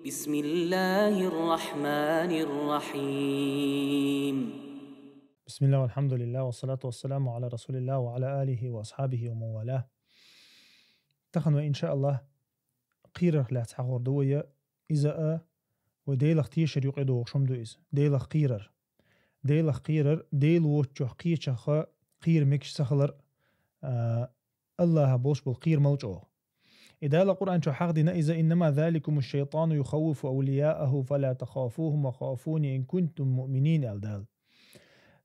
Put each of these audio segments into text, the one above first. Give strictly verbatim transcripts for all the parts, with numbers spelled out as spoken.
بسم الله الرحمن الرحيم. بسم الله والحمد لله والصلاة والسلام على رسول الله وعلى آله وأصحابه ومن والاه. Тахан вай, иншааллах, кхерарах лаьца хьахор ду вай, иза а вай Делах тешар юкъе догӀуш хӀума ду иза. Делах кхерар. Делах кхерар, Дела воцчох кхечаха кхера мегаш ца хилар, а, Аллаха болуш болу кхера мел чӀогӀа. И Дала Къуръан чу хьахдина иза: «إنما ذلكم الشيطان يخوف أولياءه فلا تخافوهم وخافون إن كنتم مؤمنين», аьлла Дала.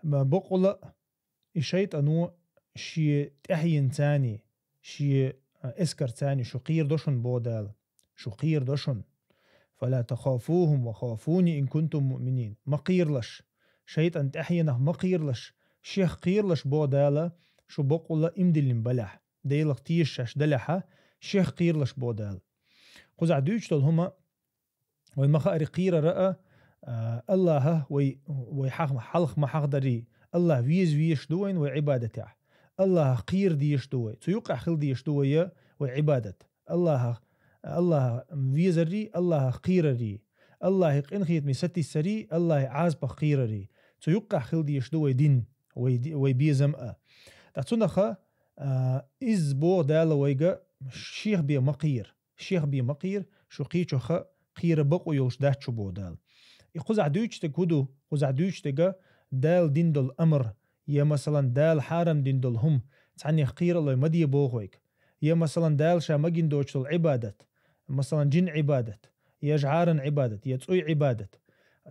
Ма бакъула а, и шайтӀано шен тӀаьхьенцани, шен, а, эскарцани шу кхера до шуна, боху Дала. Шу кхера до шуна. «فلا تخافوهم وخافون إن كنتم مؤمنين». Ма кхералаш. ШайтӀан тӀаьхьенах ма кхералаш. Шех кхералаш, боху Дала, шу бакъула а иман диллина балехь. Делах тешаш шаьш далехьа, шех кхералаш, боху Дала. Кхузахь дуьйцуш долу хӀума, вай ма хаари, кхерара а, а, Аллаха вай, вай хьах-, хьалха ма хьахдарий, Аллах веза везаш ду вайна вай Ӏибадатехь. Аллахах кхера дезаш ду вай. Цу юккъехь хила дезаш ду вай, вай Ӏибадат. Аллахах, Аллаха везарий, Аллахах кхерарий. Аллахе къинхетаме сатиссарий, Аллахе Ӏазапах кхерарий. Цу юккъехь хила дезаш ду вай дин, вай ди-, вай безам а. Ткъа цунаха, а, изза боху Дала вайга: шех бен ма кхера. Шех бен ма кхера, шу кхечаха кхера бакъо йолуш дац шу, боху Дала. И кхузахь дуьйцуш дерг хӀун ду? Кхузахь дуьйцуш дерг Дала дина долу амар, я, масалан, Дала хьарам дина долу хӀума, цхьаннех кхера а лой ма де боху вайга. Я, масалан, Дала ша магийна доцуш долу Ӏибадат, масалан, джин Ӏибадат, я жӀаран Ӏибадат, я цӀуй Ӏибадат.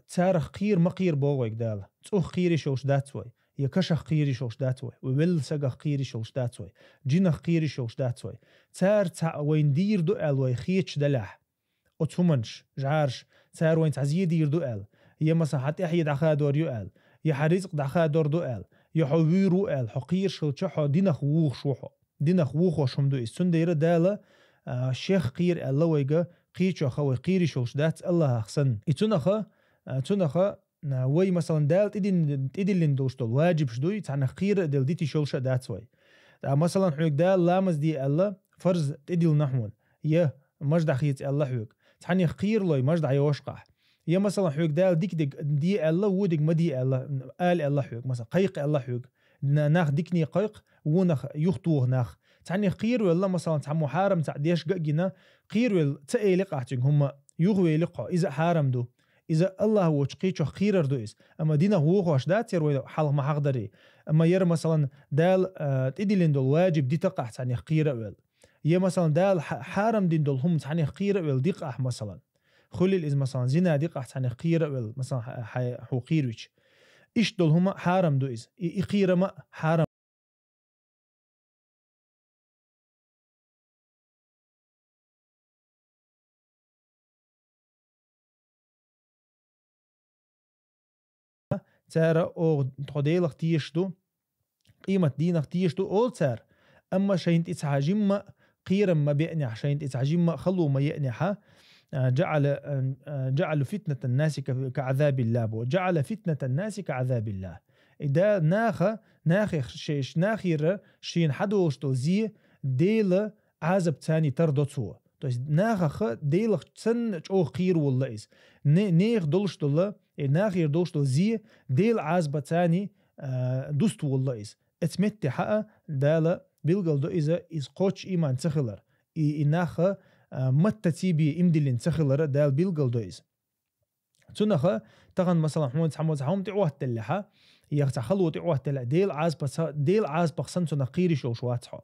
Царах кхера ма кхера боху вайга Дала. ЦӀух кхериш йолуш дац вай, я кашах кхериш йолуш дац вай, вай велла сагах кхериш йолуш дац вай, джинах кхериш йолуш дац вай. Цара цхьаъ вайна дийр ду аьлла вай хеташ далехь, оцу хӀуманаш, жӀараш, цара вайна цхьа зе дийр ду аьлла, я, масалан, хьан тӀаьхье дӀахадор ю аьлла, я хьан ризкъ дӀахадор ду аьлла, я хьо вуьйр ву аьлла, хьо кхераш хилча, хьо динах вухуш ву хьо. Динах вухуш хӀума ду иза. Цундела Дала, а, шех кхера аьлла вайга, кхечоха вай кхериш йолуш дац Аллахах санна. И цунаха, а, цунаха, а, вай, масалан, Дала тӀедин-, тӀедиллина долуш долу ваджибаш дуй, цхьаннах кхера а делла дитиш йолуш а дац вай. ТӀаккха, масалан, хьоьга Дала ламаз де аьлла, фарз тӀедиллина хьуна, я маж дӀахеца аьлла хьоьга. Цхьаннех кхера лой, маж дӀайошкъахь. Я, масалан, хьоьга Дала дика дерг де аьлла, вон дерг ма де аьлла, ала аьлла хьоьга, масалан, кхайкха аьлла хьоьга. На-, нах дикане кхайкха, вонах юхатоха нах. Цхьаннех кхеравелла, масалан, цхьаммо хьарам цхьаъ деш ган а гина, кхеравелла, ца эли къахь цуьнга хӀумма, юхавели кхо, иза а хьарам ду. Иза Аллах воцчу кхечох кхерар ду иза. Амма динах вохош дац яра вай хьалха ма хьахдарий. Амма яра, масалан, Дала, а, тӀедиллина долу ваджиб дита къахь цхьаннех кхера а велла. Я, масалан, Дала хьа-, хьарам дина долу хӀума цхьаннех кхера а велла дикъахь, масалан. Хуьлийла иза, масалан, зина дикъахь цхьаннех кхера а велла, масалан, хьа-, хьай-, хьо кхийрвича. Иштта долу хӀума хьарам ду иза. И, и кхерам а хьарам. Цара оха тхо Делах тешаш ду, къемат дийнах тешаш ду, олу цара. Амма шайна тӀе цхьа жимма а кхерам ма беънехь, шайна тӀе цхьа жимма а хало ма еънехьа, а, جعل، а, جعل فتنة الناس ك-، كعذاب الله бо. جعل فتنة الناس كعذاب الله. И да наха, нахех шеш-, нахера шена хьадолуш долу зе Дела Ӏазап царний тардо цо. То есть нахаха Делах санна чӀогӀа кхера волла иза. Не-, нехан долуш долу, э, нахера долуш долу зе Дела Ӏазапа царний, а, дуста волла иза. Эца метте хьаа Дала билгал до иза, иза кхоччу ийман ца хилар. И, и наха, а, маттаций бе имдиллина ца хилара Дала билгал до иза. Цунаха тахана, масалан, хьуна цхьаммо цхьа хӀума тӀеӀоттаделлехьа, я цхьа хало тӀеӀоттаделлехьа, Дела Ӏазапа ца-, Дела Ӏазапах санна цунах кхийриш йолуш вац хьо.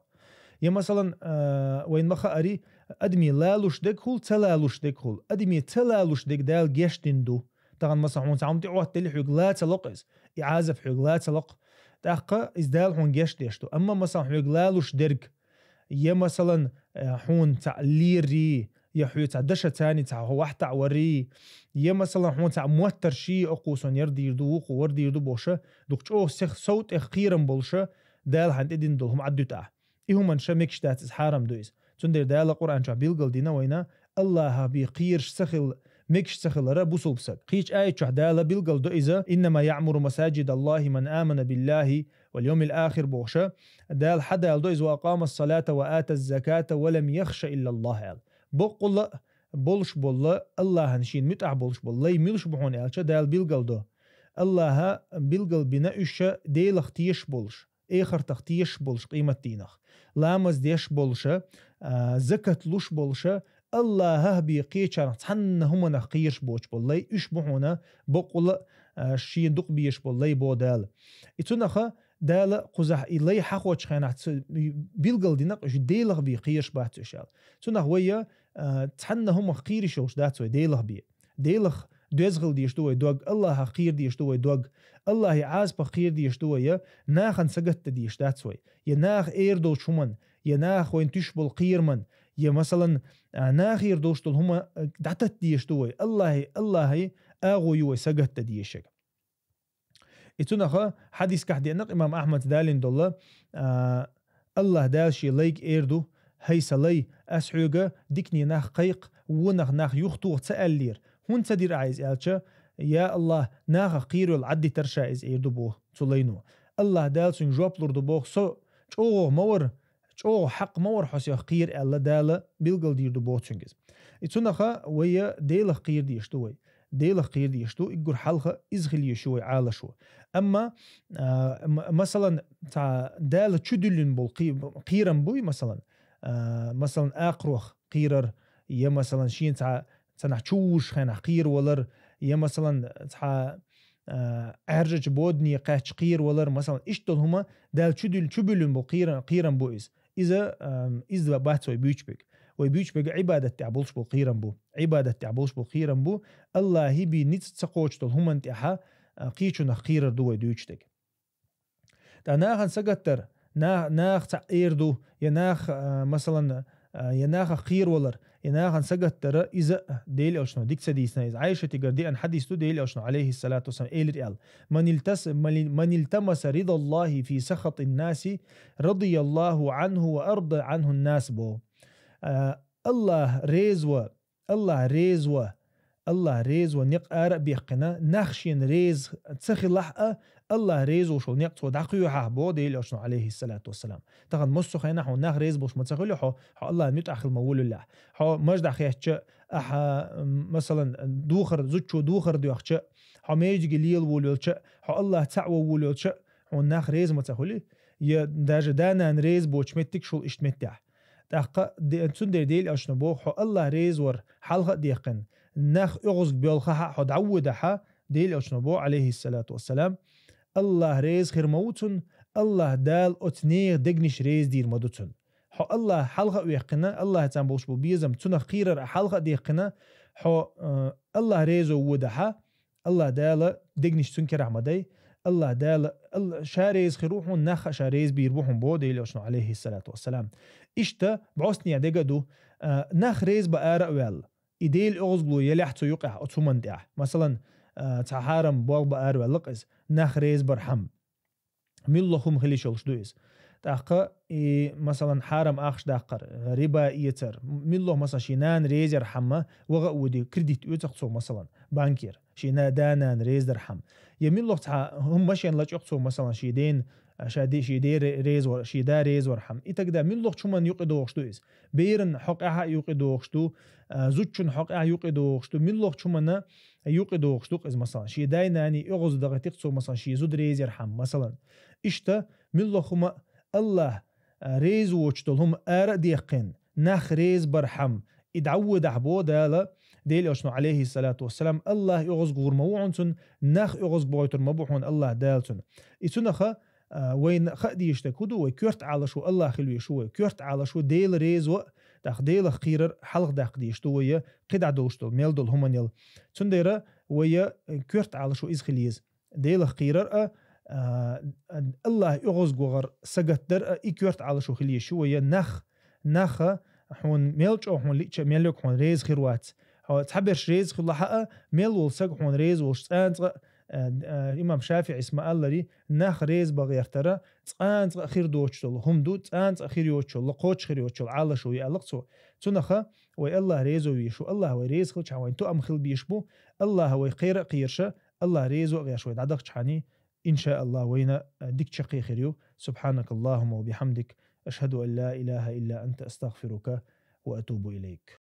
Я, масалан, а, вайн ма хаари, адаме лалуш дегахула, ца лалуш дегахула. Адаме ца лалуш дег Дала геш дина ду. Тахана, масалан, хьуна цхьа хӀума тӀеӀоттаделли, хьоьга ла ца локъу иза, и Ӏазап хьоьга ла ца локъу. ТӀаккха иза Дала хьуна геш деш ду. Амма, масалан, хьоьга лалуш дерг, я, масалан, э, хьуна цхьаъ леррий, я хьоьца даша царний цхьа хьо вахьтаӀ варрий, я, масалан, хьуна цхьаъ моттар ший, окхо сон яр дийр ду, вукхо вар дийр ду боша, дукха чӀогӀа сех-, сов тӀех кхерам болуша, Дала хьан тӀедина долу хӀума Ӏаддуьту ахь. И хӀуманаш мегаш дац, иза хьарам ду иза. Цундела Дала Къуръан чохь билгал дина вайна, Аллахах бен кхераш ца хила, мегаш ца хилара бусулба саг. Кхечу аят чохь Дала билгал до иза: «إنما يعمر مساجد الله من آمن بالله واليوم الآخر», бохуша, Дала хьадала до иза: «وأقام الصلاة وآتى الزكاة ولم يخش إلا الله», аьлла. Боккъула а болуш болла, Аллахьан шийна муьтӀахь болуш болла лай муьлш бу хьуна аьлча, Дала билгал до. Аллахьа билгал бина уьш Делах тешаш болуш, эхартах тешаш болуш къематдийнах, ламаз деш болуша, а, закат луш болуша, Аллахьа бе кхечарах цхьанна хӀуманах кхераш боцуш болла лай, уьш бу хьуна боккъала а, шен дукха беш болу лай бо Дала. И цунаха Дала кхузахь и лай хьахочу хенахь ца билгал динакъ уьш Делах бе кхераш бац уьш аьлла. Цунах вайя, а, цхьанна хӀумах кхийриш йолуш дац вай Делах бе. Делах доьза хила деш ду вай дог, Аллахьах кхийр деш ду вай дог, Аллахье Ӏазапах кхийр деш ду вай, я нахана сагатта деш дац вай. Я наха эр долчу хӀуман, я наха вайн туьш болу кхераман, я, масалан, а, нахера долуш долу хӀума, а, дӀататта деш ду вай. Аллахье, Аллахье агӀо ю вай сагатта дешаг. И цунаха хьадискахь деанакъ имам Ахьмад далин долла, а, Аллахь Дала шен лайга эр ду: «ХӀай сан лай, ас хьоьга дикане нах кхайкх, вонах нах юхтоха ца аьллера. ХӀунда ца дира ахьа иза?» аьлча, «Я Аллахь, нахах кхийрол Ӏаддитар ша иза», эр ду боху цу лайно. Аллахь Дала цуьнга жоп лур ду боху: «Со чӀогӀа ма вара, чӀогӀа хьакъ ма вара хьо сох кхера», аьлла, Дала билгал дийр ду боху цуьнга иза. И цунаха вайя Делах кхийр деш ду вай. Делах кхийр деш ду, иггур хьалха иза хила еш ю вай Ӏалашо. Амма, а, м-, масалан, цхьа Дала чу дуьллина болу кхий-, кхийрам буй, масалан, а, масалан, акхарох кхийрар, я, масалан, шен цхьа цхьанахь чу вужуш хенахь кхийра валар, я, масалан, цхьа, а, Ӏаьржачу бодане кхаьчча кхийра валар, масалан, иштта долу хӀума Дала чу дуьл-, чу буьллина бу кхийра-, кхийрам бу иза. Иза, ам, иза бац вай буьйчу бега. Вай буьйчу бега Ӏибадат тӀехь болуш бу кхийрам бу. Ӏибадат тӀехь болуш бу кхийрам бу. Аллахьи бий ницкъ ца кхочу долу хӀуманна тӀехьа, а, кхечунах кхийрар ду вай дуьйчу дега. ТӀа нахана сагаттар, на-, нах цхьаъ эр ду, я нах, а, масалан, а, я нахах кхийра валар, я нахана сагаттара, иза а Дела Элчано дика ца дийцина иза. Ӏайшатигара деана хьадис ду, Дела Элчано, алейхиссалату вассалам, элира аьлла: «Ман илтас-, ман ил-, ман илтамаса ридаллахи фи сахатин наси, радияллаху анху ва арда анхун нас», бо. А, Аллахь реза ва Аллахь реза ва, Аллахь реза ва некъ ара а беккхина, нах шена реза ца хилахь а, Аллахь реза волуш волу некъ цо дӀакхоьхьахь, боху Дела Элчано, алейхиссалату вассалам. Тахана массо а хенахь хьуна нах реза болуш ма ца хуьлу хьо, хьо Аллахьна муьтӀахь хила ма волуьллехь. Хьо маждахь хетча, ахьа, м, масалан, духар, зудчо духар доьхча, хьо межиге лела волавелча, хьо Аллахь цхьаъ ван волавелча, хьуна нах реза ма ца хуьлу, я даже да-нана реза боцу меттиг шул иштта меттехь. ТӀаккха де-, цундела Дела Элчано боху, хьо Аллахь реза вар хьалха а деккхина, нах оьгӀазга боьлхахьа хьо дӀаводахьа, Дела Элчано боху, алейхиссалату вассалам, Аллахь реза хир ма ву цунна, Аллахь Дала оцу нехан дегнаш реза дийр ма ду цунна. Хьо Аллахь хьалха а веккхина, Аллахьцан болуш бу безам, цунах кхийрар а хьалха а деккхина, хьо, э, Аллахь резо водахьа, Аллахь Дала дегнаш цуьнан керахь ма дай. Аллахь Дала, Алла-, ша реза хир ву хьуна, нах а ша реза бийр бу хьуна, боху Дела Элчано, алейхиссалату вассалам. Иштта бӀостанехьа дега а ду, а, нах реза бан ара а ваьлла. И Дела оьгӀазгало елехь цу юкъехь, оцу хӀуманна тӀехь. Масалан, а, цхьа хьарам болх бан ара ваьлла-кх иза, нах реза бархьама. Муьлха хӀума хила йиш йолуш ду иза. ТӀаккха и, масалан, хьарам ахча даккхар, риба эцар, муьлха, масалан, шен нана реза ярхьама, ваха а води, кредит оьцу-кх цо, масалан, банкера, шен на-, да-нана реза дархьама. Я муьлха цхьа хӀума машен лачкъо-кх цо, масалан, шен ден, а, ша де-, шен де ре-, реза вар-, шен да реза вархьама. И тогда муьлхачу хӀуманна юкъа догӀуш ду иза. Беран хьокъехь а юкъа догӀуш ду, а, зудчун хьокъехь а юкъа догӀуш ду, муьлхачу хӀуманна юкъа догӀуш ду-кх иза, масалан, шен дай-наний оьгӀаз дахийтира-кх цо, масалан, шен зуда реза ярхьама, масалан. Иштта, муьлха хӀума Аллахь, а, реза воцуш долу хӀума ара а деккхина, нах реза бархьама, и дӀаводахь, боху Дала, Дела Элчано, алейхиссалату вассалам, Аллахь оьгӀазгагӀур ма ву хьуна цунна, нах оьгӀазгабохуьйтур ма бу хьуна Аллахь Дала цунна. И цунаха, а, вайна хаа дезаш дерг хӀун ду, вай коьрта Ӏалашо Аллахь хила везаш ву вай, коьрта Ӏалашо Дела реза ва а, тӀаккха Делах кхийрар хьалха даккха дезаш ду вай, кхидӀа долуш долу, мел долу хӀуманел. Цундела вай, э, коьрта Ӏалашо иза хила еза. Делах кхийрар а, а, Аллахь оьгӀазгавахар сагатдар а, и коьрта Ӏалашо хила езаш ю вай, нах, наха хьуна мел чӀогӀа хьуна лиъча а, мел йога хьуна реза хир вац. Хьо цхьаберш реза хилахь а, мел волу саг хьуна реза волуш цкъа а, а, а, имам ШафиӀис ма-аллара, нах реза бан гӀертара цкъа а хир доцуш долу хӀума ду, цкъа а хир йоцуш йолу, кхочуш хир йоцуш йолу Ӏалашо ю аьлла-кх цо. Цунаха вай Аллахь резо везаш ву, Аллахь вай реза хилчахьана вайна тоам хила безаш бу, Аллахь вай кхера а кхераш, Аллахь резо а гӀерш вай дӀадахчахьана, иншааллахь, вайна, а, дика чаккхе хир ю. Субханакаллахумма ва бихамдик, ашхаду ан ла илаха илла анта, астагфирука ва атубу илайк.